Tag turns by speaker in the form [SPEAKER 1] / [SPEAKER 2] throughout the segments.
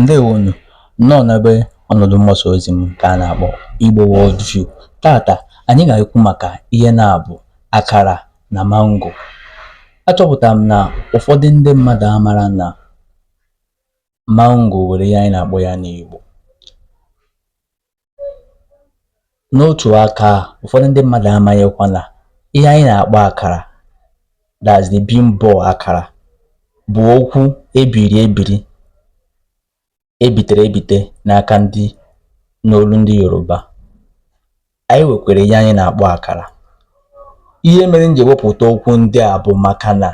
[SPEAKER 1] Ndewonu, nnọọ n'ebe ọnọdụ mgbasa ozi m nke a na-akpọ Igbo World View. Tata, anyị ga-ekwu maka ihe na-abụ akara na mango. Achọpụtara m na ụfọdụ ndị mmadụ amara na mango nwere ihe anyị na-akpọ ya n'Igbo. N'otu aka, ụfọdụ ndị mmadụ amaghịkwa na ihe anyị na-akpọ akara, that's the bean ball akara, bụ okwu ebiri ebiri ebitere ebite n'aka ndị n'olu ndị Yoruba. Anyị nwekwara ihe anyị na-akpọ akara. Ihe mere m ji ewepụta okwu ndị a bụ maka na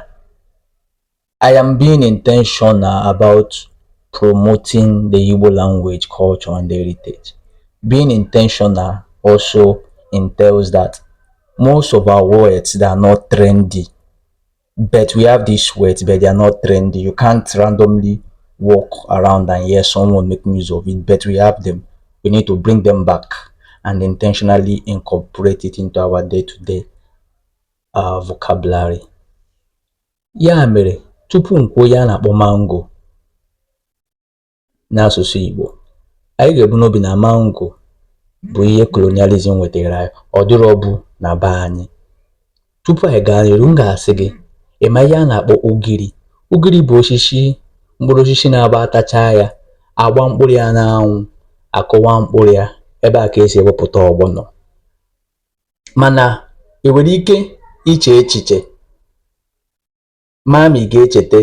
[SPEAKER 1] I am being intentional about promoting the Igbo language, culture and heritage. Being intentional also entails that most of our words, they are not trendy, but we have these words, but they are not trendy. You can't randomly walk around and hear someone making use of it, but we have them. We need to bring them back and intentionally incorporate it into our day-to-day vocabulary. Ya mere, tupu m kwuo ihe a na-akpọ mango n'asụsụ Igbo, anyị ga-ebu n'obi na mango bụ ihe colonialism wetara anyị, ọ dịrọbu na be anyị. Tupu anyị gaa n'ihu, m ga-asị gị, ị ma ihe a na-akpọ ugiri? Ugiri bụ osisi mkpụrụ osisi na-abụ atachaa ya, agba mkpụrụ ya n'anwụ, akụwa mkpụrụ ya, ebe a ka esi ewepụta ọgbọnọ. Mana ị nwere ike iche echiche maa ma ị ga-echete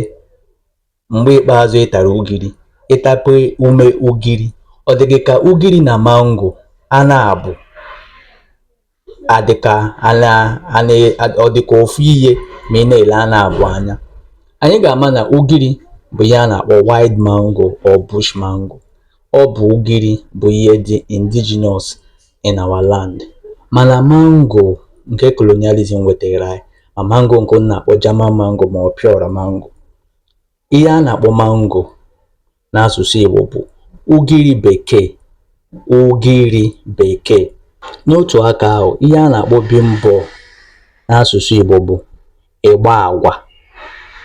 [SPEAKER 1] mgbe ikpeazụ ị tara ugiri, ịtape ume ugiri, ọ dị gị ka ugiri na mango a na-abụ adịka a na ọ dị ka ofu ihe ma ị na-ele a na-abụ anya. Anyị ga-ama na ugiri bụ ihe a na-akpọ wild mango or bush mango. Ọ bụ ugiri bụ ihe dị indigenous in our land. Mana mango nke colonialism wetara anyị, ma mango nke unu na-akpọ German mango ma ọ pure mango. Ihe a na-akpọ mango n'asụsụ Igbo bụ ugiri bekee, ugiri bekee. N'otu aka ahụ, ihe a na-akpọ bean ball n'asụsụ Igbo bụ ịgba agwa,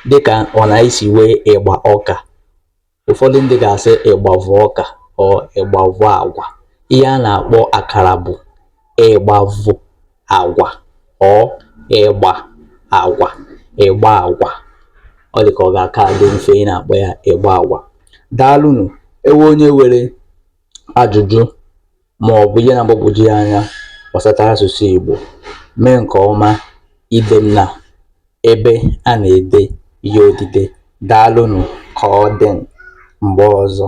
[SPEAKER 1] dịka ọ na-esi wee ịgba ọka. Ụfọdụ ndị ga-asị ịgbavụ ọka or ịgbavụ agwa. Ihe a na-akpọ akara bụ ịgbavụ agwa or ịgba agwa, ịgba agwa. Ọ dị ka ọ ga-aka adị mfe ị na-akpọ ya ịgba agwa. Daalụnụ. E nwee onye nwere ajụjụ ma ọ bụ ihe na-agbagwoju ya anya gbasatara asụsụ Igbo, mee nke ọma ide m na ebe a na-ede ihe odide. Daalụnụ, ka ọ dị mgbe ọzọ.